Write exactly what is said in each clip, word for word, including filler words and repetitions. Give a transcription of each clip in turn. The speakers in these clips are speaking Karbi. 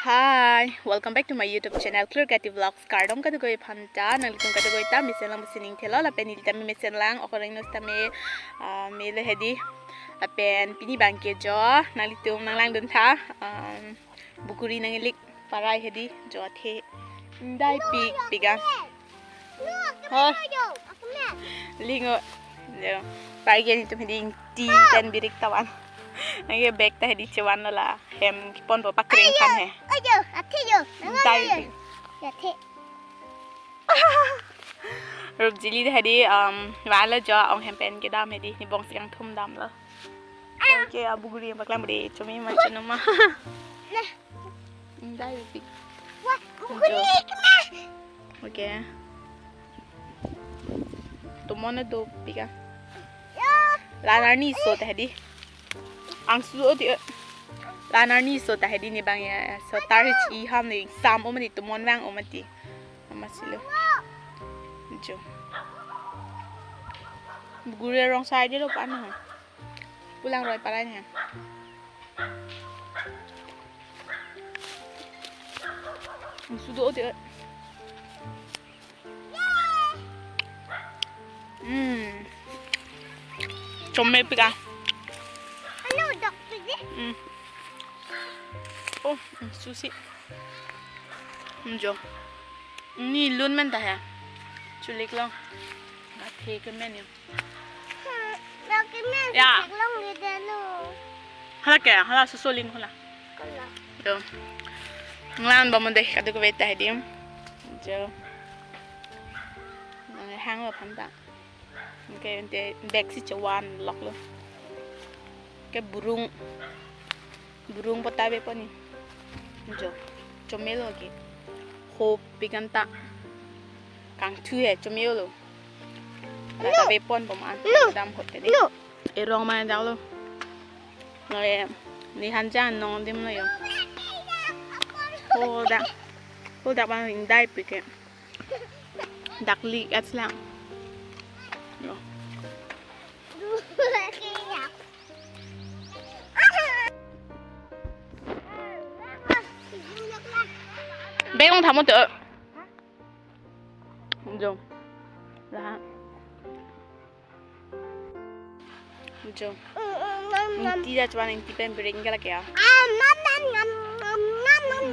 Hi, welcome back to my YouTube channel, Clear Creative Vlogs. Kardom kadokave aphanta, nanglitum kadokave ta mesen lang pusi ning thelo, lapen neli tame mesen lang, okoreng nos tame, ah, mele hedi, lapen pini abangke jo, nanglitum nanglangdun tha, um, buguri nangilik, parai hedi, jo athe, indai pikpik an. Ho. Lingo. Jo. Pai ke nelitum hedi ingti pen birik ta van. Nangke bag ta hedi chevan lo la. Hem kepon po pakreng kan he. Ayo, athe yo. Dai. Athe. Rup jili hedi, um, van lo jo ong hem pen kedam hedi. Ne bongsi kangthum damlo. Oke, abuguri paklang beri chumi macam nama. Nah. Indai pikpik. Wah, jo. Oke. Tomon dopik a. Ya. La arni so ta hedi. Angsu odi. La arni so ta hedi ne abang ya. So tarich i ham ne sam o mati tomon vang o mati. Mama silo. Jo. Buguri rong side lo pan ha. Pulang roi parai ne. Sudo odi. Hmm. Chomepik a. Ano, dok pigi? Hmm. Oh, susi. Hmm, jo. Ni lun men ta ya. Chulik long. Gathe ke men yo. Laki men ya. Long di delo. Hala ke, hala susoling hala. Kala. Jo. Nglan ba mun deh kadokave ta hedi. Jo. Nang hang lo aphanta. Oke, ante bag si chevan lok lo. Ke burung. Burung pota be poni. Jo. Chomelo ke. Hopik an ta. Kangthu he chomelo. Lata be pon pom an. Dam hot tadi. Erong mana dak lo. Nore ni hanjan nong dim lo yo. Ho dak. Ho dak bang indai pike. Dak li at lang. Yo. Beng thamo to. Jo. Lah. Jo. Ingti ja chuan ingti pen bring ke lake ya.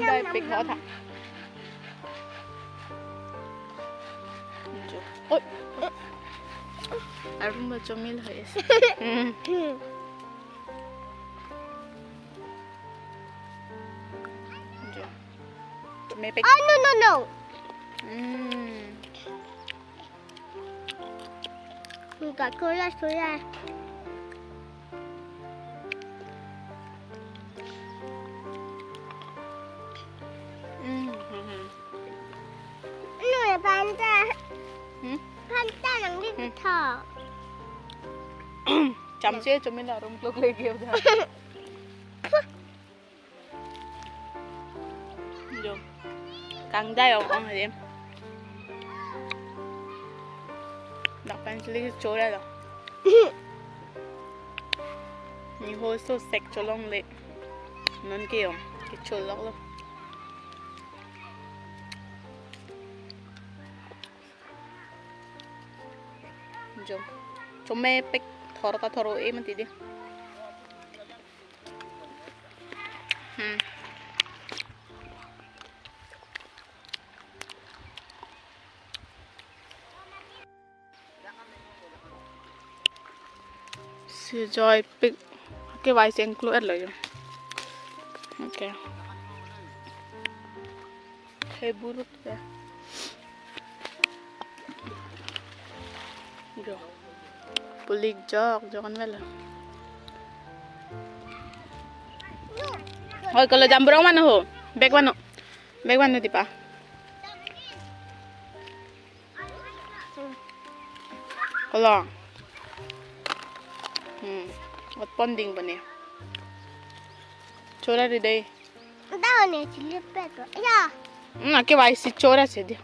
Dai pik ho tha. Jo. Oi. Arum ba chomil ho es. Hmm. Jo. Chomepik. Oh, no, no, no. Hmm. Enggak, keras, keras. Hmm, hmm, hmm. Ano ya, panta? Hmm? Panta nang di Hmm. tha. Chamche chomila rum klok lagi udah. Jo. Kangdai ong ong hedi. Dak pen chili chora lo. Ni ho so sek cholongle. Non ke ong. Ke cholok lo. Jo. Chomepik thor ta thor o e mati di. Hmm. Si joipik ke vai sengklo et lo jo. Oke. He buruk ya. Jo. Pulik jok, jok an velo. Hoi, kalo jambrong mano ho. Bag mano. Bag mano dipa. Kalo. Hmm. Ot ponding bane. Chora ri dei. Daw ne chili pet. Ya. Hmm, ake vai si chora si di.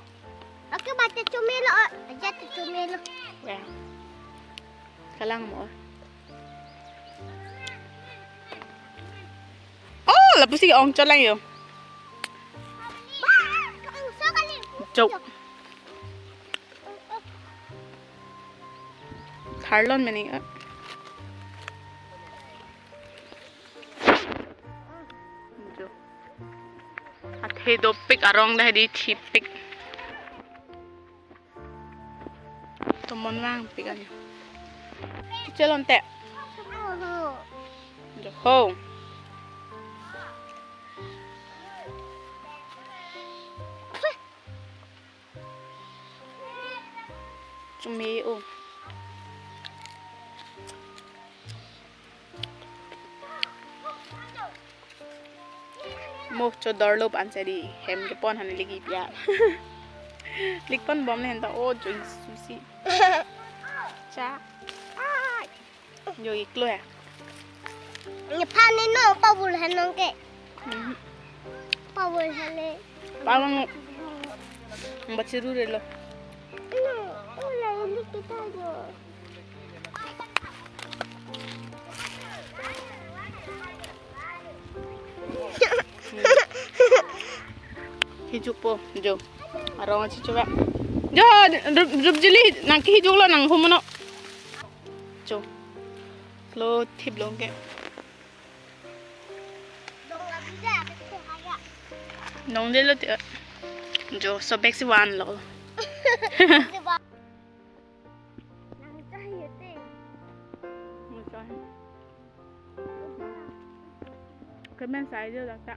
Ake bate chomelo, oh, aja te chomelo. Ya. Kalang mo. Oh, lapusi ong cholang yo. Chok. Tharlon mene. Jo. Athe dopik arong dah di thipik. Tomon vangpik ajo. Chelon te. Jo ho. Chumi o. Mo chodor lo pan sadi hem kepon han ligi pia. Likpon bom le henta o join susi. Cha. Ai. Jo iklo ya. Ni pani no pabul hanong ke. Mhm. Pabul hale. Pawang bachiru relo. No, ula ini kita jo. Hijuk po, jo. Arong achi coba. Jo, rup, rup jili nang ke hijuk lo nang humuno. Jo. Lo thip long ke. Nong de lo ti. Jo, sobek si van lo. Kemen sai jo dak ta.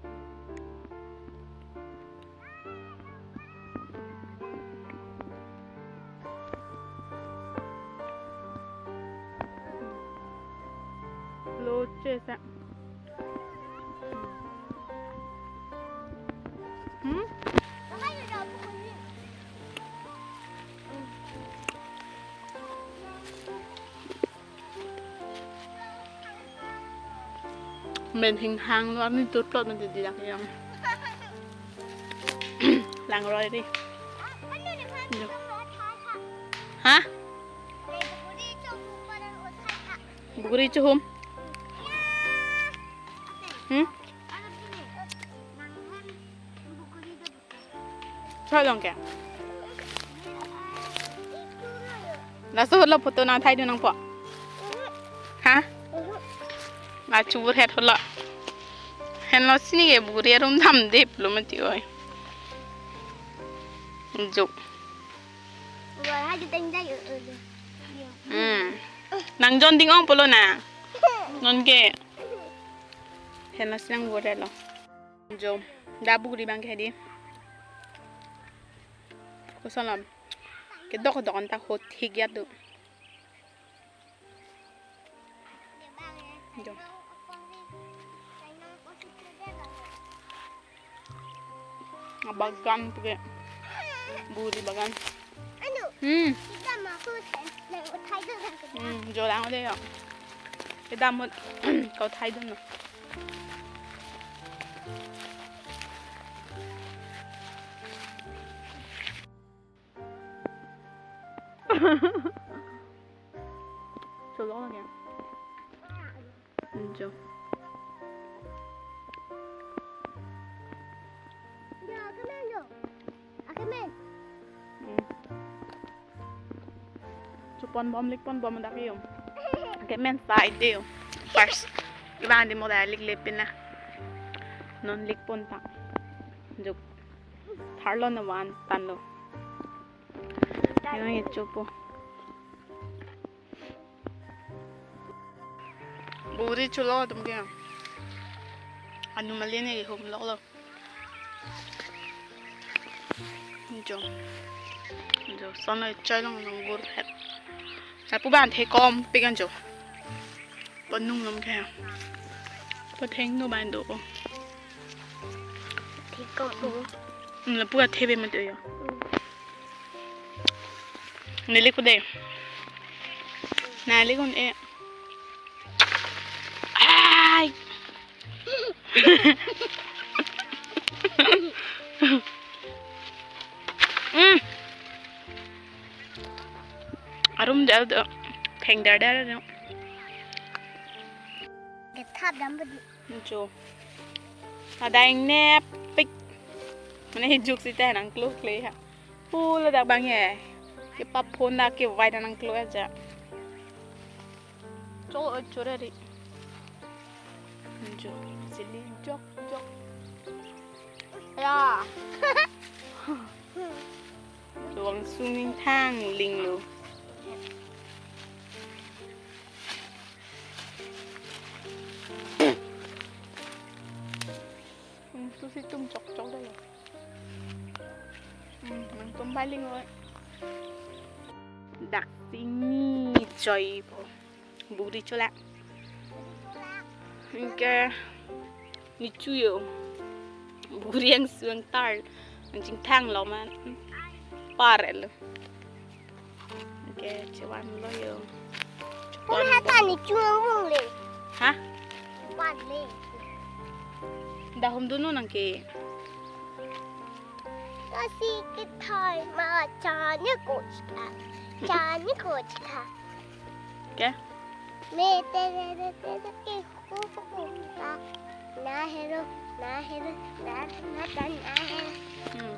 Lo che sa. Hmm? Men hinghang lo, arni turplot men di dak yang. Langroi di. Ha? Bukuri chuhum. Hmm? Choi long ke. Laso holo photo nang thai dun nangpo. Ha? Na chubur het holo. Henlo sini ke bukuri arum dam dep lo mati oi. Juk. Wah, ha juteng jai. Hmm. Nang jon ding ong polo na. Non ke. Henlo sinang bukuri lo. Jo, da bukuri bang ke di. Koson lam. Kedok kedok anta hot higya tu. Jo. Abagan puke. Bukuri bagan. Anu, hmm. Kita masuk dan uthai dun kan. Hmm, jo lang de yo. Kita mut kau thai dun na. Cholong lagi. Jo. Jo, kemen jo. Akemen. Hmm. Chupon bom, likpon bom dak yo. Kemen sai de yo. First. Ibang di mo da lik lepin na. Non likpon ta. Juk. Tharlo na van tan lo. Yang ye chupo. Bukuri chulo atum ke. Anu mali ne hum lo lo. Jo. Jo, son lo choi long long bur het. Lapu ban the kom pikan jo. Panung long ke. Patheng no ban do. Thek ko. Hmm, lapu athe be mati yo. Hmm. Neli kude. Neli kun e. Ai. Hmm. Arum dal do. Pheng dar dar do. Kethap dam budi. Jo. Adang nepik. Mane hijuk sita nang kluk le ha. Pula dak bang ye. Kepaphun dak kevai nangklo aja. Cho, chorari. Jo, sili jok, jok. Ya. Wangsun ingthang linglo. Hmm, susi tum chok chok dah ya. Hmm, nangtum baling oi. Dak sini choi po. Buri chola. Anke ni chuyo. Buri angsu angtar. Anchingthang lo man. Par lo. Anke chevanlo yo. Kung hata ni chu ang vung le. Ha? Pan le. Dahum dunu nangke. Kasi kithai ma chani kuchka. Chani kuchka. Ke? Me te te te te te ke ku ku ku ka. Na hero, na hero, na na na na hero. Hmm.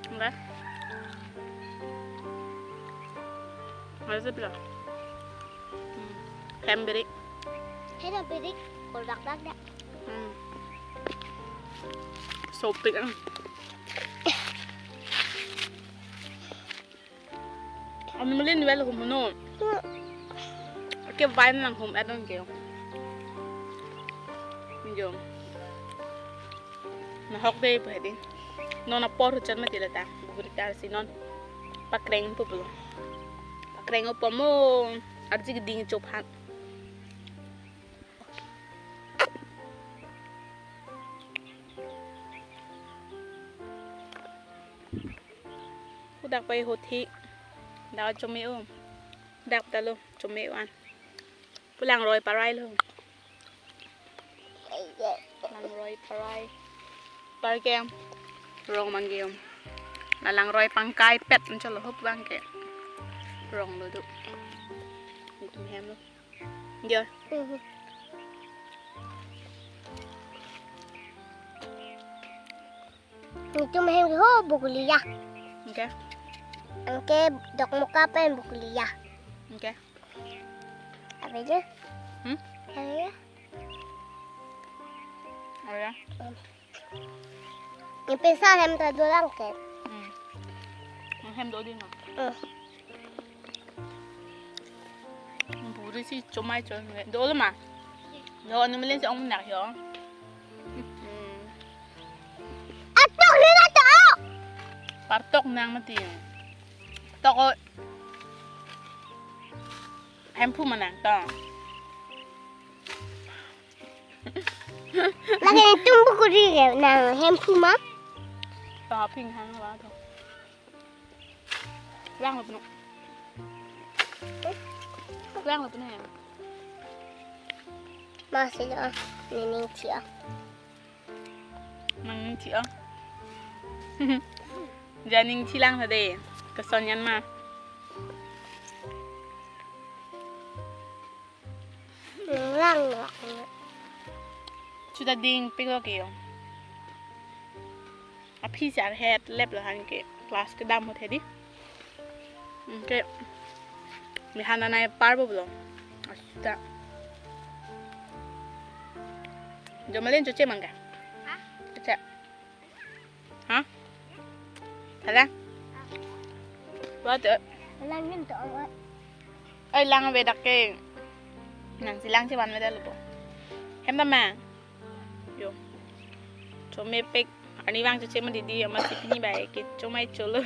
Enggak. Enggak sebelah. Hmm. Hem birik. Hero birik, kolbak bak dak. Hmm. Sopik ang. Ani malin well hum no. Ake vain lang hum adon ke. Jo. Nahok dei pa din. Non apor huchan mati lata. Buri tar si non. Pakreng pupulo. Pakreng opo mo. Arji keding chop han. Udak pai hot hi. Dak chome o. Dak talo chome wan. Pulang roi parai lo. Lang roi parai. Par ke rong manggium. La lang roi pangkai pet anchot lo hop bang ke. Rong lo do. Itum hem lo. Yo. Mhm. Itum hem ho bukuli ya. Anke. Anke dokmoka pen bukuli ya. Anke. Apa aja? Hmm? Apa ya? Oh ya. Hmm. Ini pesa hem ta dolang ke. Hmm. Hem do din no. Hmm. Buri si chomai chon do lo ma. Do anu melen si ong nak yo. Hmm. Atok ni na to. Partok nang mati. Tok o. Hemphu manang to. Lagi tum bukuri ke nang hemphu ma. Ping hang wa to. Lang lo puno. Lang lo puno ya. Masih lo, nining cia. Nangning cia. Janing cilang tadi. Keson yan ma. Lang lang. Sudah ding pik lo ke yo. Aphi si arhet lep lo han ke class kedam hot hedi. Ke mihan anai par bo lo. Asuda. Jomalin cuci mangga. Hah? Cuci. Ha? Thala? Wa to. Langin to wa. Oi lang ave dak ke. Nang si lang si van ave dak lo po. Hem ta ma. Yo. Chome pek. Arni vang chechek ma didi ama si pini bai ke chomai cholo.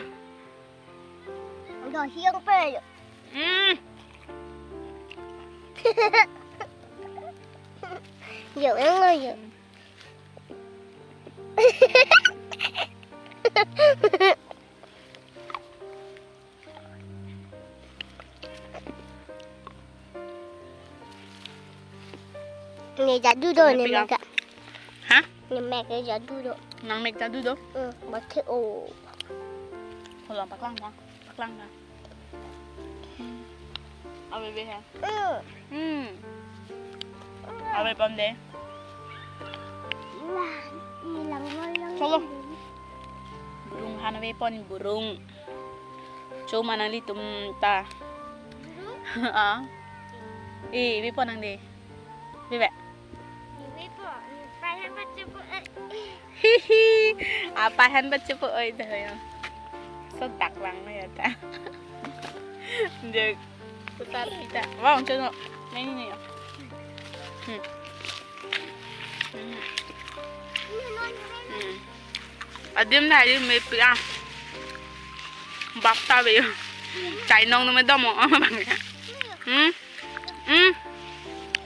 Do hiang pe yo. Hmm. Yo, yang lo yo. Ni jadu do ni. Pegang. Mega. Hah? Ni mega jadu do. Nang mega jadu do? Hmm, mati o. Holang paklang ta. Paklang ta. Ave be ha. Hmm. Hmm. Ave pon de. Lang, ni lang lang lang. Cholo. Burung han ave pon burung. Tum anang ilitum ta. Ah. Eh, bipon nang dei. Bibe. Bipon, ni pai han pachepo, eh. Hihi. Apa han pachepo oi dah ya. Sodak lang na ya ta. Jek. Putar kita. Wow, cono. Ini nih ya. Hmm. Hmm. Hmm. Adim na adim me pia. Bakta be. Chainong no me domo. Hmm. Hmm.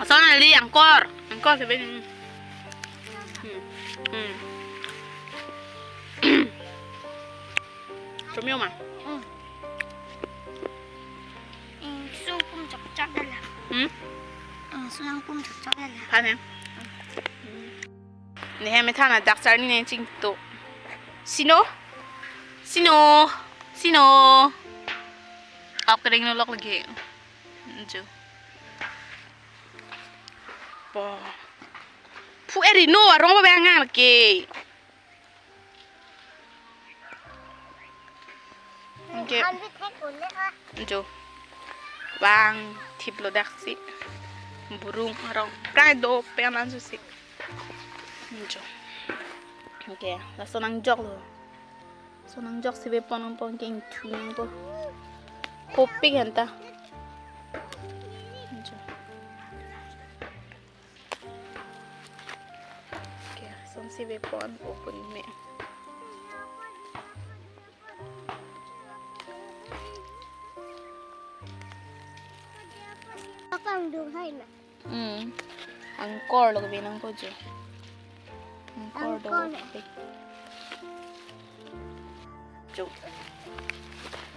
Asal na li angkor. Angkor sebe. Hmm. Hmm. Chomio ma. Hmm. Hmm, sungpum chok chok dala. Hmm? Hmm, sungpum chok chok dala. Phan hem. Nehe methan adak sar ni neng chingto. Sino? Sino? Sino? Ak kering no lok lagi. Ju. Po. Phu eri no arong ba ngang ke. Anke. Jo. Bang thip lo daksi. Burung arong. Prai do pen an susi. Jo. Anke, laso nangjok lo. So nangjok si bepon pon keng thu nangpo. Kopik henta. Jo. Anke, son si bepon open me. Akang dong hai na. Hmm. Angkor lo kebinong ko jo. Angkor do. Angkor. Jo.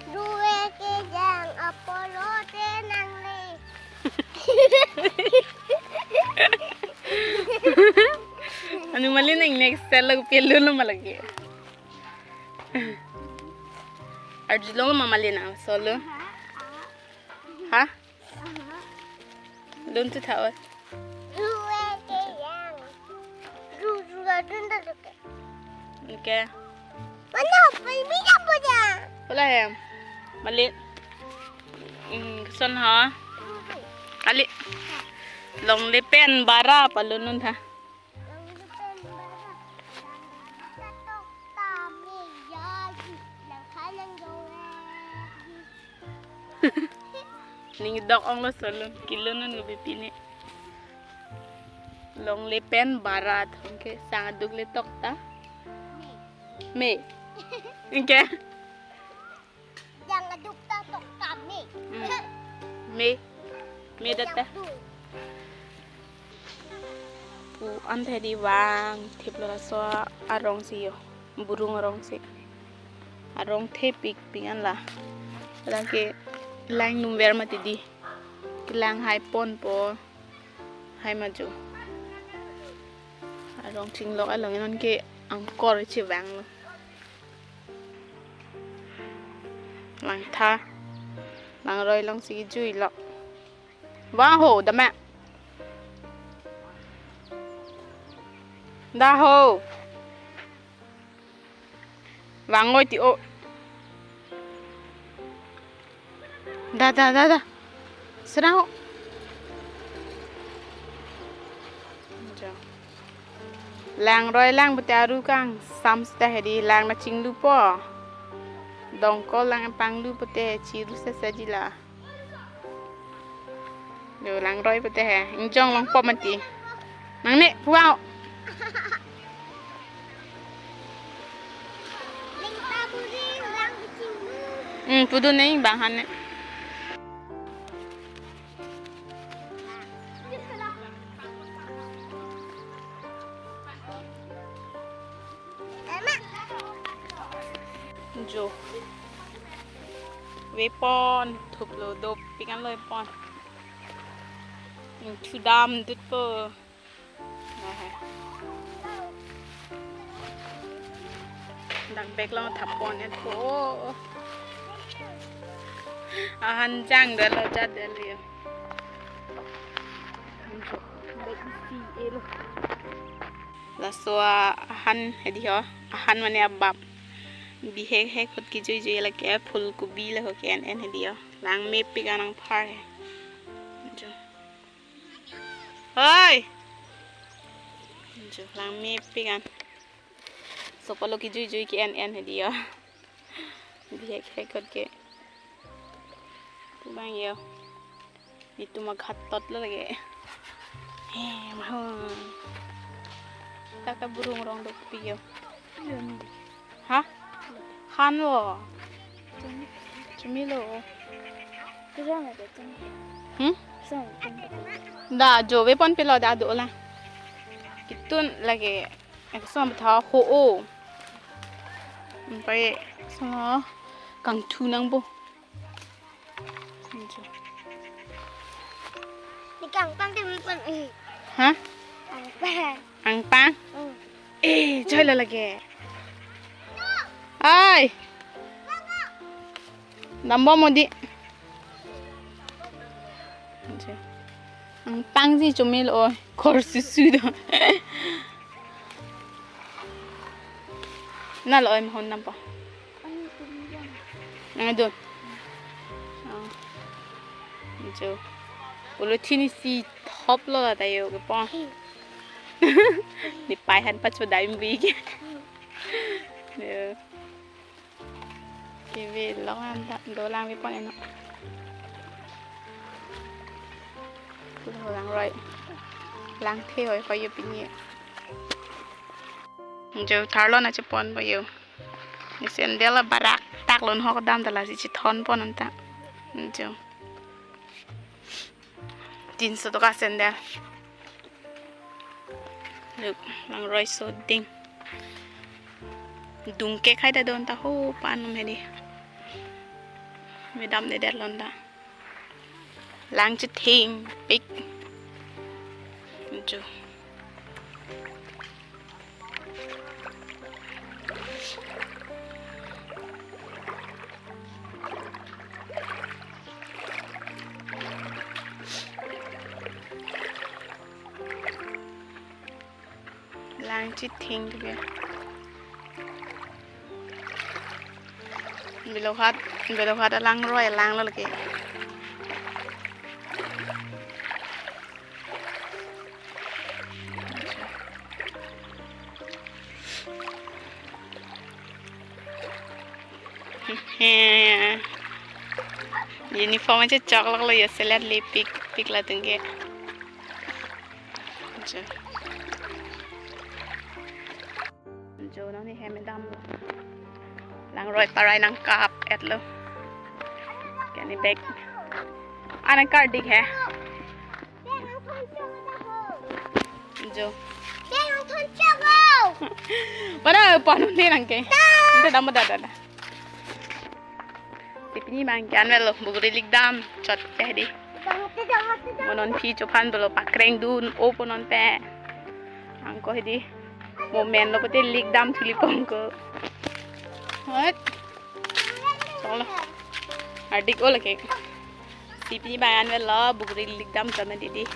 Due kejang apolo te nangle. Anu mali nang next style lo pelu lo malagi. Arjulong lo mama lena solo. Ha? Don't you tell. Due kejang. Du du la dun da duke. Anke. Mana? Pai mina punya. Wala hem. Mali. Hmm, son ha. Ali. Longle pen bara palunun tha. Longle pen bara. Tok ta me ya ji. Lang kha lang dong eh. Ning dok ong lo solo. Kilunun ke bipine. Longle pen bara. Anke sang aduk le tok ta. Me. Anke. Yang aduk ta tok ta me. Hmm. Me. Me data. Pu an the di vang thip lo laso arong si yo. Burung arong si. Arong thepik pik an la. Lake lang num ver mati di. Kelang hai pon po. Hai maju. Arong chinglok along non ke angkor chevang lo. Langtha. Langroi long si jui lok. Vang ho, dame. Da ho. Vang oi ti o. Da, da, da, da. Serang ho. Jo. Langroi lang pute aru kang. Sam sita hedi lang na chinglu po. Dongkol lang panglu pute chiru sesa jila. Yo, langroi pute he. Ingjong long pom mati. Nang ne, puang. Hmm, pudu ne, bang han ne. Jo. Vepon, thuplo dopik an lo vepon. Thudam dut po. Dak bag lo thap pon et po. Ahan jang dalo jat dalo. Jo. Bag isi elo. Laso ahan hedi ho, ahan mane abap. Bihek hek hot kejui jui lake phul kobi le ho ke-en en hedi ho. Langmepik an nangphar he. Jo. Oi. Jo, langmepik an. Sopo lo kejui jui ke-en en hedi ho. Bihek hek hot ke. Pu abang ho. Itum aghat tot lo lake. He, mahun. Taka burung rong dopik ho. Ha? Han lo. Chumi lo. Hmm? Da, jo ve pon pilo da do la. Kitun lake. Eksom tha ho o. Pai so kangthu nangpo. Ni kangpang te mi pon, eh. Ha? Kangpang. Angpang? Hmm. Eh, joy lo lake. Ai. Dampo modi. Angpang si chumi lo, khor susu do. Na lo, oi, mahon dampo. Nang adun. Oh. Jo. Polythene isi thop lo la ta ho kepon. Ne pai han pacho dai mbi ke. Yo. Keve long an ta do lang ve pon eno. Lo langroi. Langthe hoi hoi yo pini. Jo, tharlo na chepon po ho. Ne sandal abarak tak lo, hok dam ta lasi chethon pon anta. Jo. Tinso toka sandal. Look, langroi so ding. Dungke khai ta don ta ho pan num hedi. Medam de der lon ta. Lang chethengpik. Jo. Lang chetheng ke. Belokhat, belokhat alangroi alang lo lake. Uniform ache chok lok lo yo, selet le pik pik latum ke. Jo. Jo, nang ne hem dam lo. Langroi parai nangkap et lo. Kani bag. Anang kardik he. Jo. Pada panu ne nang ke. Nte dam da da da. Si pini abang ke-en avelo, buguri likdam chot ke hedi. Mo non aphi chophan pulo pakreng dun o po non pe. Angko hedi. Mo men lo pute likdam thuli pon ko. Hot. Cholo. Ardik o lake. Si pini abang ke-en avelo, buguri likdam chot na didi.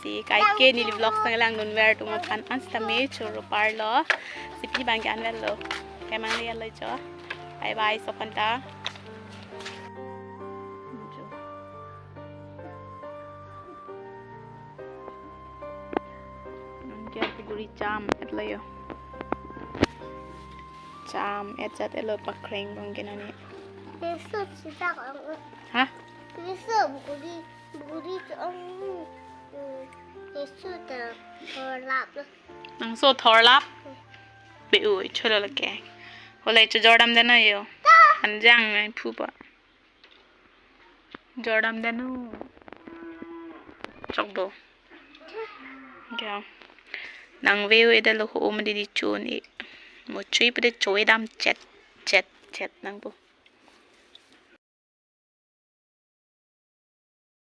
Si kaike neli vlog sang lang nun ver atum aphan an sitame choro parlo. Si pini abang ke-en avelo. Kemang le lo jo. Bye bye, sophanta. Jo. Nang ke buguri cham et lo yo. Cham et jat et lo, pakreng bang ke nani. Yesus sita ang. Ha? Yesus buguri, buguri ang. Yesus ta thorlap lo. Nang so thorlap? Be oi, cholo lake. Hola icho jordam deno yo. Anjang ai phu pa. Jordam deno. Chok bo. Kya? Nang veu eda lo ho um didi chun e. Mo chui pede choi dam chet chet chet nang po.